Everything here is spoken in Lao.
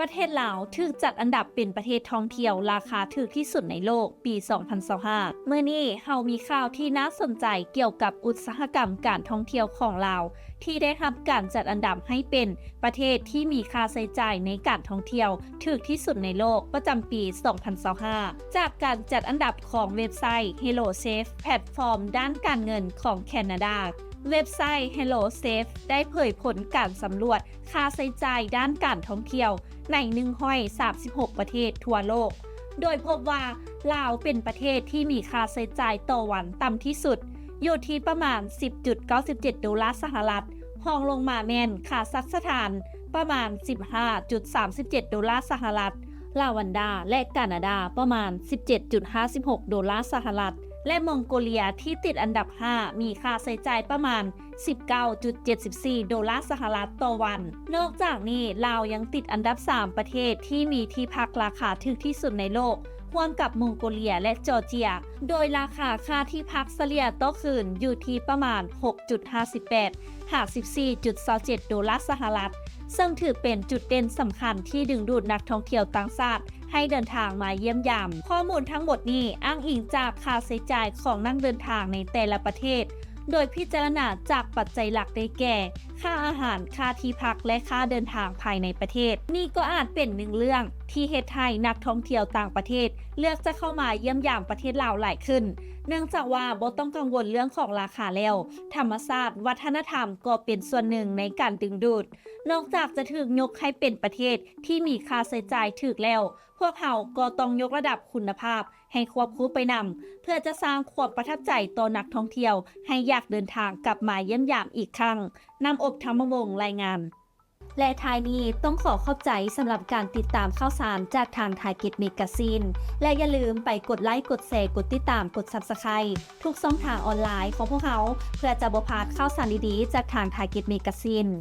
ປະເທດລາວຖືກຈັດອັນດັບເປັນປະເທດທ່ອງທ່ຽວລາຄາຖືກທີ່ສຸດໃນໂລກປີສອງພັນຊາວຫ້າ. ມື້ນີ້ເຮົາມີຂ່າວທີ່ໜ້າສົນໃຈກ່ຽວກັບອຸດສາຫະກຳການທ່ອງທ່ຽວຂອງລາວ ທີ່ໄດ້ຮັບການຈັດອັນດັບໃຫ້ເປັນປະເທດທີ່ມີຄ່າໃຊ້ຈ່າຍໃນການທ່ອງທ່ຽວຖືກທີ່ສຸດໃນໂລກປະຈຳປີສອງພັນຊາວຫ້າ ຈາກການຈັດອັນດັບຂອງເວັບໄຊ HelloSafe ແພລດຟອມດ້ານການເງິນຂອງແຄນາດາ. ເວັບໄຊ HelloSafe ໄດ້ເຜີຍຜົນການສຳຫຼວດຄ່າໃຊ້ຈ່າຍດ້ານການທ່ອງທ່ຽວໃນໜຶ່ງຮ້ອຍສາມສິບຫົກປະເທດທົ່ວໂລກ, ໂດຍພົບວ່າລາວເປັນປະເທດທີ່ມີຄ່າໃຊ້ຈ່າຍຕໍ່ວັນຕ່ຳທີ່ສຸດ ຢູ່ທີ່ປະມານສິບຈຸດເກົ້າສິບເຈັດໂດລາສະຫະລັດ, ຮອງລົງມາແມ່ນຄາຊັກສະຖານ ປະມານສິບຫ້າຈຸດສາມສິບເຈັດໂດລາສະຫະລັດ, ລາວັນດາ ແລະ ການາດາ ປະມານສິບເຈັດຈຸດຫ້າສິບຫົກໂດລາສະຫະລັດ ແລະ ມົງໂກເລຍ ທີ່ຕິດອັນດັບຫ້າ ມີຄ່າໃຊ້ຈ່າຍປະມານສິບເກົ້າຈຸດເຈັດສິບສີ່ໂດລາສະຫະລັດຕໍ່ວັນ. ນອກຈາກນີ້ ລາວຍັງຕິດອັນດັບສາມປະເທດທີ່ມີທີ່ພັກລາຄາຖືກທີ່ສຸດໃນໂລກ ຮ່ວມກັບມົງໂກເລຍ ແລະ ຈໍເຈຍ, ໂດຍລາຄາຄ່າທີ່ພັກສະເລ່ຍຕໍ່ຄືນຢູ່ທີ່ປະມານຫົກຈຸດຫ້າສິບແປດ ຫາ ສິບສີ່ຈຸດຊາວເຈັດໂດລາສະຫະລັດ, ເຊິ່ງຖືເປັນຈຸດເດັ່ນສຳຄັນທີ່ດຶງດູດນັກທ່ອງທ່ຽວຕ່າງຊາດໃຫ້ເດີນທາງມາຢ້ຽມຢາມ. ຂໍ້ມູນທັງໝົດນີ້ອ້າງອີງຈາກຄ່າໃຊ້ຈ່າຍຂອງນັກເດີນທາງໃນແຕ່ລະປະເທດ, ໂດຍພິຈາລະນາຈາກປັດໄຈຫຼັກໄດ້ແກ່ ຄ່າອາຫານ, ຄ່າທີ່ພັກ ແລະ ຄ່າເດີນທາງພາຍໃນປະເທດ. ນີ້ກໍອາດເປັນໜຶ່ງເລື່ອງທີ່ເຮັດໃຫ້ນັກທ່ອງທ່ຽວຕ່າງປະເທດເລືອກຈະເຂົ້າມາຢ້ຽມຢາມປະເທດລາວຫຼາຍຂຶ້ນ, ເນື່ອງຈາກວ່າບໍ່ຕ້ອງກັງວົນເລື່ອງຂອງລາຄາແລ້ວ, ທຳມະຊາດ, ວັດທະນະທຳກໍເປັນສ່ວນໜຶ່ງໃນການດຶງດູດ. ນອກຈາກຈະຖືກຍົກໃຫ້ເປັນປະເທດທີ່ມີຄ່າໃຊ້ຈ່າຍຖືກແລ້ວ, ພວກເຮົາກໍຕ້ອງຍົກລະດັບຄຸນນະພາບໃຫ້ຄວບຄູ່ໄປນຳ, ເພື່ອຈະສ້າງຄວາມປະທັບໃຈຕໍ່ນັກທ່ອງທ່ຽວໃຫ້ຢາກເດີນທາງກັບມາຢ້ຽມຢາມອີກຄັ້ງ. ນ້ຳອົບ ທຳມະວົງ ລາຍງານ. ແລະ ທ້າຍນີ້ຕ້ອງຂໍຂອບໃຈສຳລັບການຕິດຕາມຂ່າວສານຈາກທາງ Target Magazine ແລະ ຢ່າລືມໄປກົດໄລ, ກົດແຊ, ກົດຕິດຕາມ, ກົດ Subscribe ທຸກຊ່ອງທາງອອນລາຍຂອງພວກເຮົາ ເພື່ອຈະບໍ່ພາດຂ່າວສານດີໆຈາກທາງ Target Magazine.